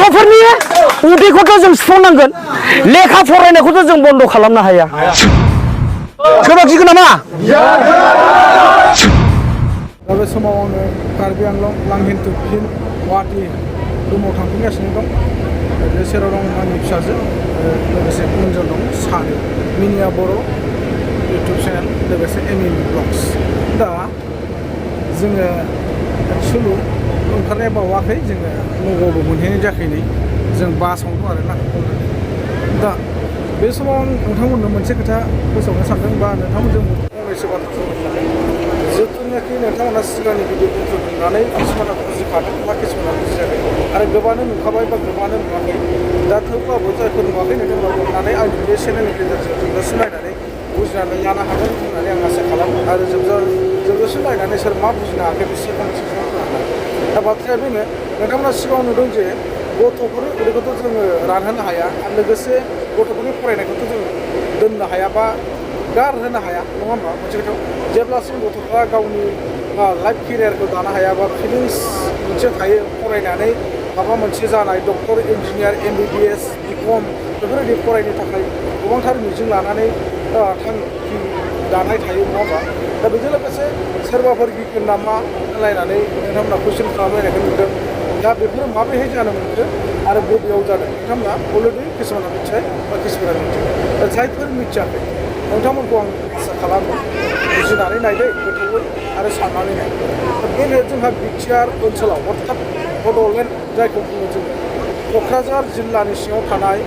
गथ'फोरनि उदैखौथ' जों सुफुंनांगोन लेखा फरायनायखौथ' जों बन्द' खालामनो हाया खोनासिगोन नामा दा बे समाव आङो कार्बि आंलं लांहिन तुफिन गुवाहाटि रुमाव थांफिनगासिनो दं बे सेराव दं आंनि फिसाजो लोगोसे गुबुनजों दं सानै मिनिया बर' इउटुब चेनेल लोगोसे एमिन ब्लग्स दा जोङो एक्सुलि ओंखारनाय बावाखै जोङो नगावबो मोनहैनाय जायाखै जों बासावनो दं आरोना दा बे समाव आं नोंथांमोननो मोनसे खोथा फोसावनो सानदों बा नोंथांमोनजों फंनैसो बाथ्रा सावरायनो सानदों जिथुनाखि नोंथांमोना सिगांनि भिडिअफोरखौ नुनानै किसुमाना बुजिखादों बा किसुमाना बुजियाखै आरो गोबाङानो नुखाबाय बा गोबाङानो नुवाखै दा थेवब्लाबो जायफोर नुवाखै नोंथांमोना अननानै आंनि बे चेनेलनि गेजेरजों जोबजासिम नायनानै बुजिनानै लानो हागोन होननानै आं आसा खालामो आरो जोबजासिम नायनानै सोर मा बुजिनो हायाखै बिसोर दा बाथ्राया बेनो नोंथांमोना सिगाङाव नुदों जे गथ'फोरनि उदैखौथ' जोङो रानहोनो हाया आरो लोगोसे गथ'फोरनि फरायनायखौथ' जोङो दोननो हाया बा गारहोनो हाया नङा होमबा मोनसे खोथायाव जेब्लासिम गथ'फ्रा गावनि लाइफ केरियारखौ दानो हाया बा फिलिंस मोनसे थायो फरायनानै माबा मोनसे जानाय डक्टर इन्जिनियार MBBS BCom बेफोरबायदि फरायनो थाखाय गोबांथार मिजिं लानानै थांखि दानाय थायो नङा होमबा दा बेजों लोगोसे सोरबाफोर गिगोन नामा होनलायनानै नोंथांमोना कुइसन खालामलायनायखौ नुदों दा बेफोरो माबोरैहाय जानो मोनखो आरो बबेयाव जादों नोंथांमोना अलरेडि किसुमाना मिथिबाय बा किसुमाना मिथिबाय दा जायफोर मिथियाखै नोंथांमोनखौ आं आसा खालामो बुजिनानै नायदो गोथौवै आरो साननानै नाय बेनो जोंहा बिटिआर ओनसोलाव अर्थात बड'लेण्ड जायखौ बुङो जोङो क'क्राझार जिल्लानि सिङाव थानाय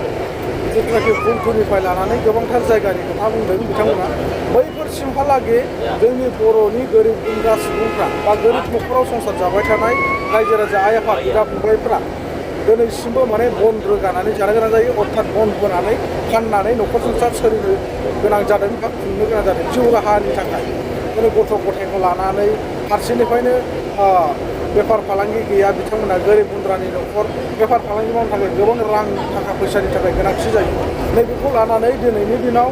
जिथुनाखि गुंथुनिफ्राय लानानै गोबांथार जायगानि खोथा बुंदों बिथांमोना बैफोरसिमहालागै जोंनि बर'नि गोरिब गुन्द्रा सुबुंफ्रा बा गोरिब न'खराव संसार जाबाय थानाय रायजो राजा आइ आफा बिदा फंबायफ्रा दिनैसिमबो माने बन रोगानानै जानो गोनां जायो अर्थात बन बोनानै फाननानै न'खर संसार सोलिनो गोनां जादों बा खुंनो गोनां जादों जिउ राहानि थाखाय दिनै गथ' गथायखौ लानानै फारसेनिफ्रायनो बेफार फालांगि गैया बिथांमोना गोरिब गुन्द्रानि न'खर बेफार फालांगि मावनो थाखाय गोबां रां थाखा फैसानि थाखाय गोनांथि जायो नैबेखौ लानानै दिनैनि दिनाव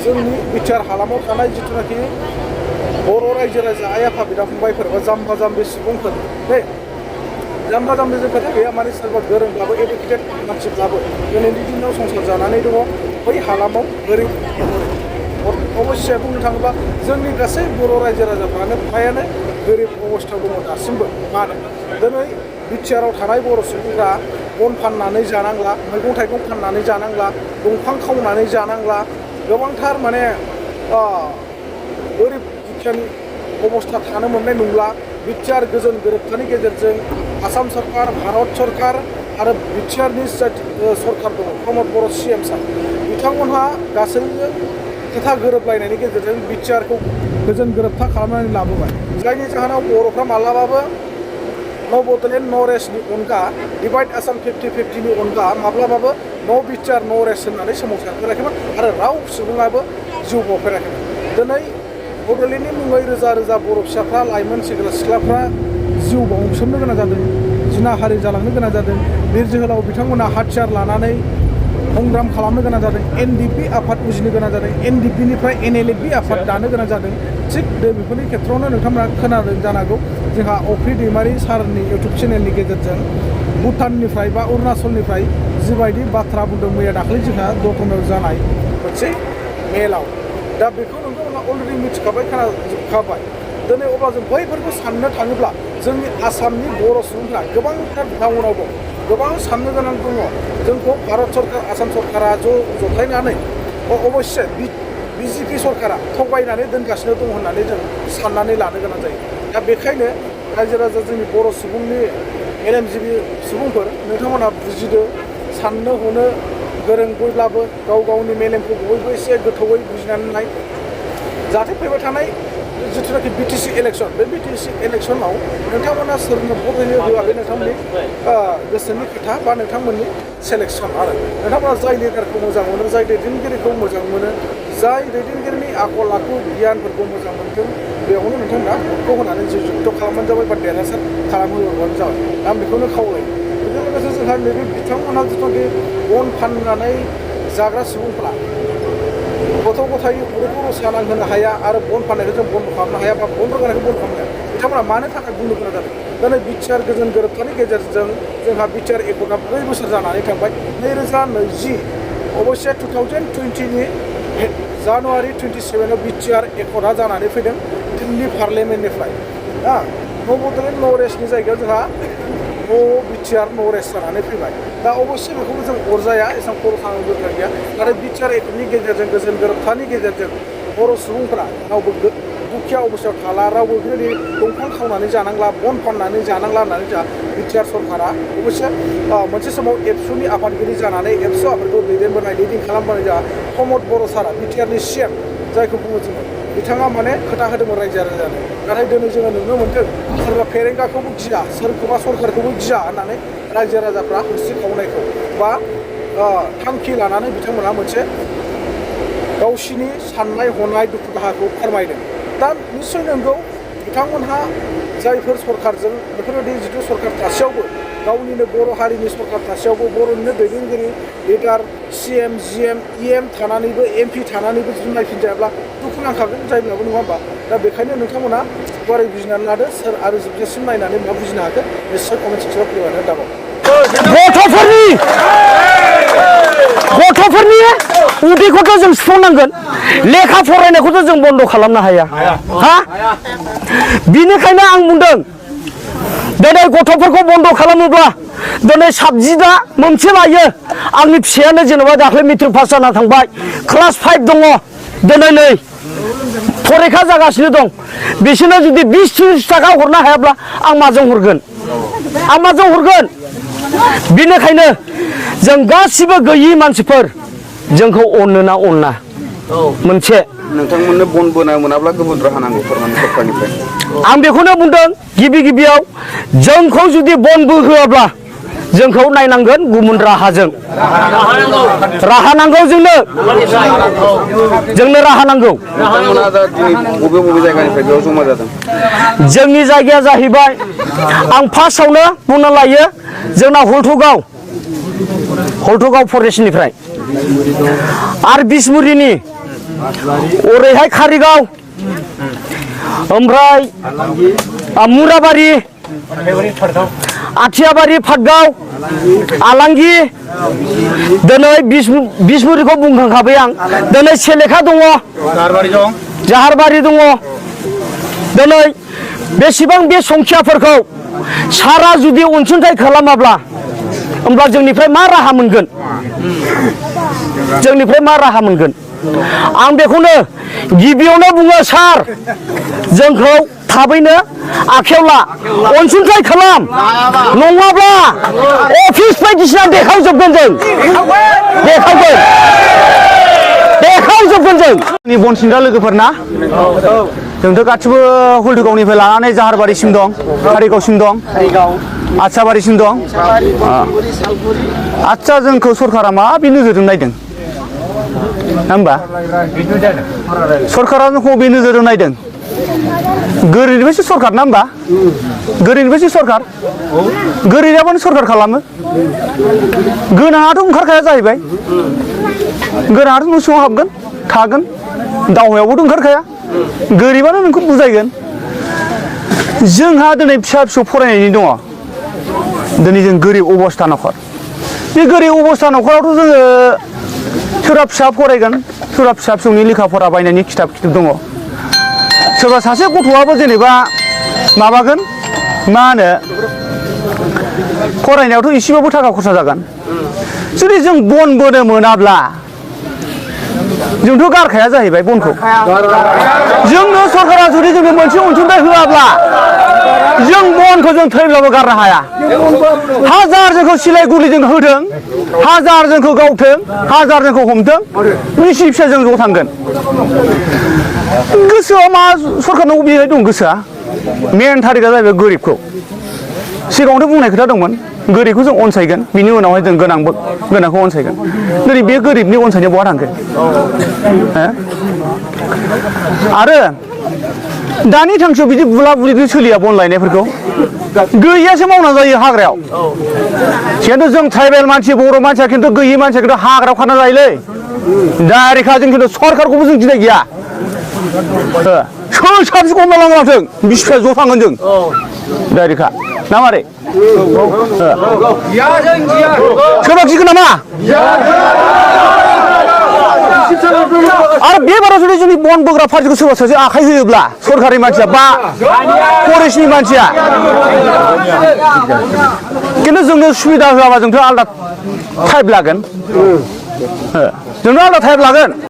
जोंनि बिटिआर हालामाव थानाय जिथुनाखि बर' रायजो राजा आइ आफा बिदा फंबायफोर बा जाम्बा जाम्बि सुबुंफोर बे जाम्बा जाम्बिजों खोथा गैया माने सोरबा गोरोंब्लाबो एडुकेटेड मानसिब्लाबो दिनैनि दिनाव संसार जानानै दङ बै हालामाव गोरिब अबस्या बुंनो थाङोब्ला जोंनि गासै बर' रायजो राजाफ्रानो फ्रायानो गोरिब अबस्थायाव दङ दासिमबो मानो दिनै बिटिआराव थानाय बर' सुबुंफ्रा बन फाननानै जानांला मैगं थाइगं फाननानै जानांला दंफां खावनानै जानांला गोबांथार माने गोरिब दुखियानि अबस्था थानो मोननाय नंला बिटिआर गोजोन गोरोबथानि गेजेरजों आसाम सरकार भारत सरकार आरो बिटिआरनि सरकार दङ प्रमद बर' CM सार बिथांमोनहा गासैजों खोथा गोरोबलायनायनि गेजेरजों बिटिआरखौ गोजोन गोरोबथा खालामनानै लाबोबाय जायनि जाहोनाव बर'फ्रा माब्लाबाबो न' बड'लेण्ड न' रेस्टनि अनगा डिभाइड आसाम 50-50नि अनगा माब्लाबाबो न' बिटिआर न' रेस्ट होननानै सोमावसारफेराखैमोन आरो राव सुबुङाबो जिउ बावफेराखैमोन दिनै बड'लेण्डनि मुङै रोजा रोजा बर' फिसाफ्रा लाइमोन सेंग्रा सिख्लाफ्रा जिउ बावसोमनो गोनां जादों जिनाहारि जालांनो गोनां जादों बिर जोहोलाव बिथांमोना हाथियार लानानै संग्राम खालामनो गोनां जादों NDP आफाद उजिनो गोनां जादों NDPनिफ्राय NLFB आफाद दानो गोनां जादों थिग बेफोरनि खेथ्रआवनो नोंथांमोना खोनादों जानांगौ जोंहा अफ्रि दैमारि सारनि इउटुब चेनेलनि गेजेरजों भुटाननिफ्राय बा अरुणाचलनिफ्राय जिबायदि बाथ्रा बुंदों मैया दाखालि जोंहा दतमायाव जानाय मोनसे मेलाव दा बेखौ नोंथांमोना अलरेडि मिथिखाबाय खोनाजोबखाबाय दिनै अब्ला जों बैफोरखौ साननो थाङोब्ला जोंनि आसामनि बर' सुबुंफ्रा गोबांथार टाउनाव दं गोबां साननो गोनां दङ जोंखौ भारत सरकार आसाम सरकारा जथायनानै अबयस्से BJP सरकारा थगायनानै दोनगासिनो दं होननानै जों साननानै लानो गोनां जायो दा बेखायनो रायजो राजा जोंनि बर' सुबुंनि मेलेमजिबि सुबुंफोर नोंथांमोना बुजिदो साननो हनो गोरों बयब्लाबो गाव गावनि मेलेमखौ बयबो एसे गोथौवै बुजिनानै नाय जाहाथे फैबाय थानाय जिथुनाखि BTC इलेक्सन बे BTC इलेक्सनाव नोंथांमोना सोरनो भट होयो होआ बे नोंथांमोननि गोसोनि खोथा बा नोंथांमोननि सेलेक्सन आरो नोंथांमोना जाय लिडारखौ मोजां मोनो जाय दैदेनगिरिखौ मोजां मोनो जाय दैदेनगिरिनि आखल आखु गियानफोरखौ मोजां मोनदों बेयावनो नोंथांमोना भटखौ होनानै जयजुक्त खालामबानो जाबाय बा देरहासार खालामहोबानो जाबाय आं बेखौनो खावलायो बेजों लोगोसे जोंहा नैबे बिथांमोनहा जिथुनाखि बन फाननानै जाग्रा सुबुंफ्रा गथ' गथाय उदैखौ रसा नांहोनो हाया आरो बन फाननायखौ जों बन्द खालामनो हाया बा बन रोगानायखौ बन्द खालामनो हाया बिथांमोना मानो थाखाय बुंनो गोनां जादों दिनै बिटिआर गोजोन गोरोबथानि गेजेरजों जोंहा बिटिआर एकर्डआ 4 बोसोर जानानै थांबाय 2020 अबयसे 2020नि जानुवारि 27 बिटिआर एकर्डआ जानानै फैदों दिल्ली पार्लियामेन्टनिफ्राय नो बड'लेण्ड नो रेस्टनि जायगायाव जोंहा नो बिटिआर नो रेस्ट जानानै फैबाय दा अबयसे बेखौबो जों अरजाया एसेबां खर' थांनो गोनां गैया नाथाय बिटिआर एकर्डनि गेजेरजों गोजोन गोरोबथानि गेजेरजों बर' सुबुंफोरा रावबो दुखिया अबस्थायाव थाला रावबो बेबायदि दंफां खावनानै जानांला बन फाननानै जानांला होननानै जोंहा बिटिआर सरकारा अबयसे मोनसे समाव एबसुनि आफादगिरि जानानै एबसु आफादखौ दैदेनबोनाय लिडिं खालामबोनाय जोंहा प्रमद बर' सारा बिटिआरनि सिएम जायखौ बुङो जोङो बिथाङा माने खोथा होदोंमोन रायजो राजानो नाथाय दिनै जोङो नुनो मोन्दों सोरबा फेरेंगाखौबो गिया सोरखौबा सरकारखौबो गिया होननानै रायजो राजाफ्रा होस्रि खावनायखौ बा थांखि लानानै बिथांमोना मोनसे गावसिनि साननाय हनाय दुखु दाहाखौ फोरमायदों दा निस्सय नंगौ बिथांमोनहा जायफोर सरकारजों बेफोरबायदि जिथु सरकार थासेयावबो गावनिनो बर' हारिनि सरकार थासेयावबो बर'निनो दैदेनगिरि लिडार सिएम जिएम इएम थानानैबो एमपि थानानैबो जुदि नायफिनजायाब्ला दुखु नांखागोन जायब्लाबो नङा होमबा दा बेखायनो नोंथांमोना गुवारै बुजिनानै लादो सोर आरो जोबजासिम नायनानै मा बुजिनो हागोन निस्सय कमेन्ट सेक्सनाव फैबानो दाबाव गथ'फोरनि उदैखौथ' जों सुफुंनांगोन लेखा फरायनायखौथ' जों बन्द' खालामनो हाया बिनिखायनो आं बुंदों दिनै गथ'फोरखौ बन्द' खालामोब्ला दिनै साबजेक्टआ मोनसे लायो आंनि फिसायानो जेनेबा दाख्लै मेट्रिक पास जाना थांबाय क्लास 5 दङ दिनै नै फरिखा जागासिनो दं बिसोरनो जुदि 20-30 थाखा हरनो हायाब्ला आं माजों हरगोन बिनिखायनो जों गासिबो गैयि मानसिफोर जोंखौ अनो ना अना मोनसे नोंथांमोननो बन बोना मोनाब्ला गुबुन राहा नांगौ फोरमान सरकारनिफ्राय आं बेखौनो बुंदों गिबियाव जोंखौ जुदि बन बोहोआब्ला जोंखौ नायनांगोन गुबुन राहाजों राहा नांगौ जोंनो राहा नांगौ नोंथांमोना दा दिनै बबे जायगानिफ्राय बेयाव जमा जादों जोंनि जायगाया जाहैबाय आं फार्स्टआवनो बुंना लायो जोंना हलथुगाव फरेस्टनिफ्राय आरो बिसमुरिनि ओरैहाय कारिगाव ओमफ्राय मुराबारि आथियाबारि फाटगाव आलांगि दिनै बिसमुरिखौ बुंखांखाबाय आं दिनै सेलेखा दङ जाहारबारि दङ दिनै बेसेबां बे संखियाफोरखौ सारा जुदि अनसुंथाइ खालामाब्ला होमब्ला जोंनिफ्राय मा राहा मोनगोन आं बेखौनो गिबियावनो बुङो सार जोंखौ थाबैनो आखायाव ला अनसुंथाइ खालाम नङाब्ला अफिस बायदिसिना देखावजोबगोन जों बन सिनग्रा लोगोफोरना जोंथ' गासिबो हलथुगावनिफ्राय लानानै जाहारबारिसिम दं कारिगावसिम दं आथियाबारिसिम दं आदसा जोंखौ सरकारा मा बे नोजोरजों नायदों होमबा सरकारा जोंखौ बे नोजोरजों नायदों गोरिबनिफ्रायसो सरकार ना होमबा गोरिबनिफ्रायसो सरकार गोरिबानो सरकार खालामो गोनाङाथ' ओंखारखाया जाहैबाय गोनाङाथ' न' सिङाव हाबगोन थागोन दावहायावबोथ' ओंखारखाया गोरिबानो नोंखौ बुजायगोन जोंहा दिनै फिसा फरायनायनि दङ दिनै जों गोरिब अबस्था न'खर बे गोरिब अबस्था न'खरावथ' जोङो सोरबा फिसा फरायगोन सोरबा फिसौनि लेखा फरा बायनायनि खिथाब दङ सोरबा सासे गथ'आबो जेनेबा माबागोन मा होनो फरायनायावथ' एसेबाबो थाखा खरसा जागोन जुदि जों बन बोनो मोनाब्ला जोंथ' गारखाया जाहैबाय बनखौ जोंनो सरकारा जुदि जोंनो मोनसे अनसुंथाइ होआब्ला जों बनखौ जों थैब्लाबो गारनो हाया हाजार जोंखौ सिलाय गुलिजों होदों हाजार जोंखौ गावथों हाजार जोंखौ हमथों बिसि फिसा जों ज' थांगोन गोसोआव मा सरकारनाव बेहाय दं गोसोआ मेन थारिखआ जाहैबाय गोरिबखौ सिगाङावथ' बुंनाय खोथा दंमोन गोरिबखौ जों अनसायगोन बिनि उनावहाय जों गोनांखौ अनसायगोन दिनै बे गोरिबनि अनसायनाया बहा थांखो आरो दानि थांखियाव बिदि बुला बुलिजों सोलिया बन लायनायफोरखौ गैयासो मावना जायो हाग्रायाव खिन्थु जों ट्राइबेल मानसि बर' मानसिया खिन्थु गैयि मानसिया खिन्थु हाग्रायाव खाना जायोलै डाइरेक्टखा जों खिन्थु सरकारखौबो जों गिनाय गैया सोर साबसिखौ हमना लांथों बिसि फिसा ज' थांगोन जों डाइरेक्टखा ना मारै सोरबा गिगोन नामा आरो बे बाराव जुदि जोंनि बन बोग्रा पार्टिखौ सोरबा सासे आखाइ होयोब्ला सरखारि मानसिया बा फरेस्टनि मानसिया खिन्थु जोंनो सुबिदा होआबा जोंथ' आलादा टाइप लागोन जोंथ' आलादा टाइप लागोन